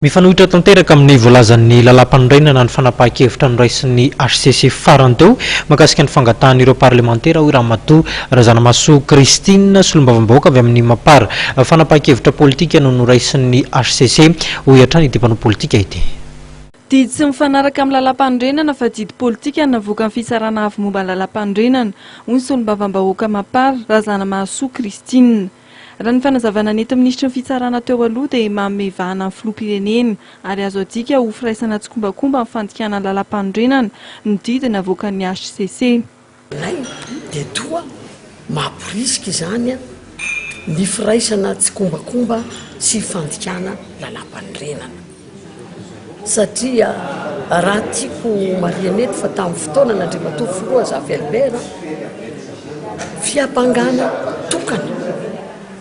Mifanohitra tanteraka amin'ny voalazan'ny lalàmpanorenana ny fanapahan-kevitra noraisin'ny HCC farany teo mahakasika ny fangatahan'ireo parlemantera, hoy Ramatoa Razanamahasoa Christine, solombavambahoaka avy amin'ny Mapar. Fanapahan-kevitra politika no noraisin'ny HCC, hoy hatrany ity mpanao politika ity. Didy tsy mifanaraka amin'ny lalàmpanorenana fa didy politika no navoakan'ny Fitsarana Avo momba ny Lalàmpanorenana, hoy ny solombavambahoaka Mapar, Razanamahasoa Christine. Raha ny fanazavana nentin'ny minisitry ny Fitsarana teo aloha dia manome vahana ny filoham-pirenena ary azo adika ho firaisana tsikombakomba amin'ny fandikana ny lalàmpanorenana ny didy navoakan'ny hcc. Nay dia toa mamporisika izany ny firaisana tsikombakomba sy fandikana lalàmpanorenana. Satria raha tiako homarihana eto fa tamin'ny fotoanan'Andriamatoa Filoha Zafy Albert, fiampangana tokana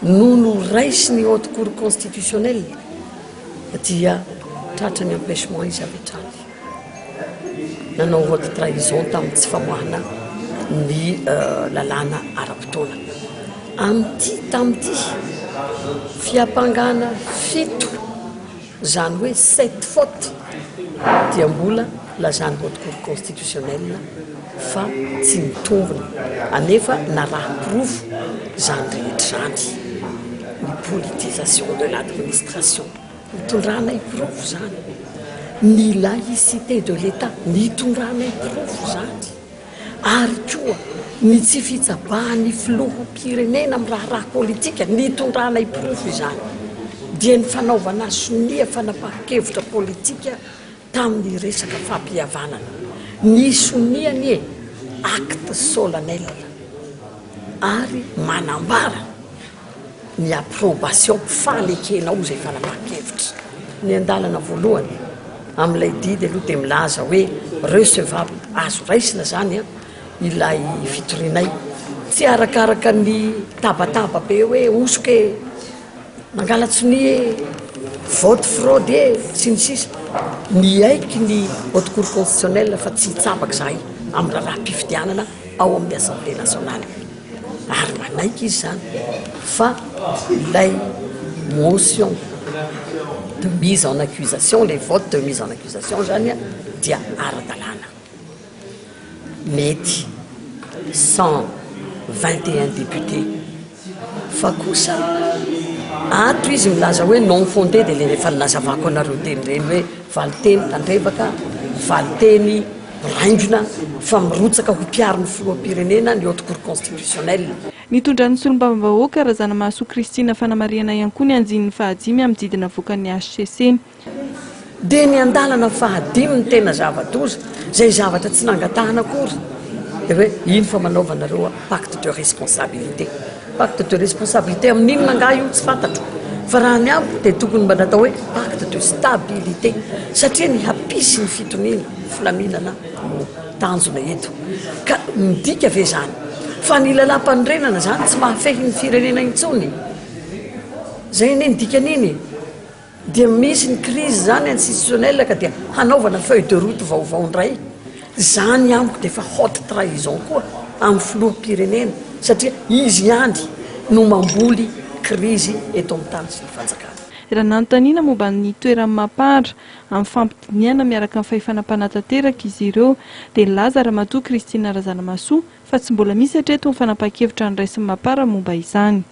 no noraisin'ny Haute Cour Constitutionnelle dia tratran'ny empêchement izy avy hatrany. Nanao haute trahison tamin'ny tsy famoahana ny lalàna ara-potoana. Amin'ity tamin'ity fiampangana fito. Izany hoe sept fautes dia mbola lazan'ny Haute Cour Constitutionnelle fa tsy mitombina, anefa naraha-porofo izany rehetra izany, ny politisation de l'administration, nitondranay porofo izany, ny laïcité de l'Etat, nitondranay porofo izany. ary koa ny tsy fitsabahan'ny filoham-pirenena amin'ny raharaha politika, nitondranay porofo izany, dia ny fanaovana sonia fanapahan-kevitra politika tamin'ny resaka fampihavanana. Ny sonia anie acte solennel ary manambara ny approbation, fanekenao izay fanapahan-kevitra. Ny andalana voalohany amin'ilay didy aloha dia milaza hoe recevable, azo raisina izany ilay fitorianay. Tsy arakaraka ny tabataba be hoe hosoka e, mangala-tsonia e, vote fraude e, sy ny sisa. Niaiky ny Haute Cour Constitutionnelle fa tsy hitsabaka izahay amin'ny raharaham-pifidianana ao amin'ny Assemblée Nationale. Ary manaiky izy izany fa ilay motion de mise en accusation, ilay vote de mise en accusation izany dia ara-dalàna. Mety 121 députés. Fa kosa ato izy milaza hoe non fondé dia ilay efa nazavako anareo teny ireny hoe valinteny tandrevaka, valinteny Raingona fa mirotsaka ho mpiaro ny filoham-pirenena ny Haute Cour Constitutionnelle. Nitondran'ny solombavambahoaka, Razanamahasoa Christine fanamarihana ihany koa ny andininy fahadimy amin'ny didy navoakan'ny hcc. Dia ny andalana fahadimy no tena zava-doza, izay zavatra tsy nangatahana akory, dia hoe iny fa manaovanareo pacte de responsabilité. Pacte de responsabilité amin'inona angaha io tsy fantatro fa raha ny amiko dia tokony mba natao hoe pacte de stabilité satria ny hampisy ny fitoniana, filaminana no tanjona eto. Ka midika ve izany fa ny lalàmpanorenana izany tsy mahafehy ny firenena intsony? Izay anie ny dikan'iny e! Dia misy ny crise zany institutionnelle ka dia hanaovana feuille de route vaovao indray. Zany amiko dia efa haute trahison koa amin'ny filoham-pirenena satria izy ihany no mamboly crise eto amin'ny tany sy ny fanjakana. Raha nanontaniana momba ny toeran'ny Mapar amin'ny fampidinihana miaraka amin'ny fahefana mpanatanteraka izy ireo dia nilaza Ramatoa Christine Razanamahasoa fa tsy mbola misy hatreto ny fanapahan-kevitra noraisin'ny Mapar momba izany.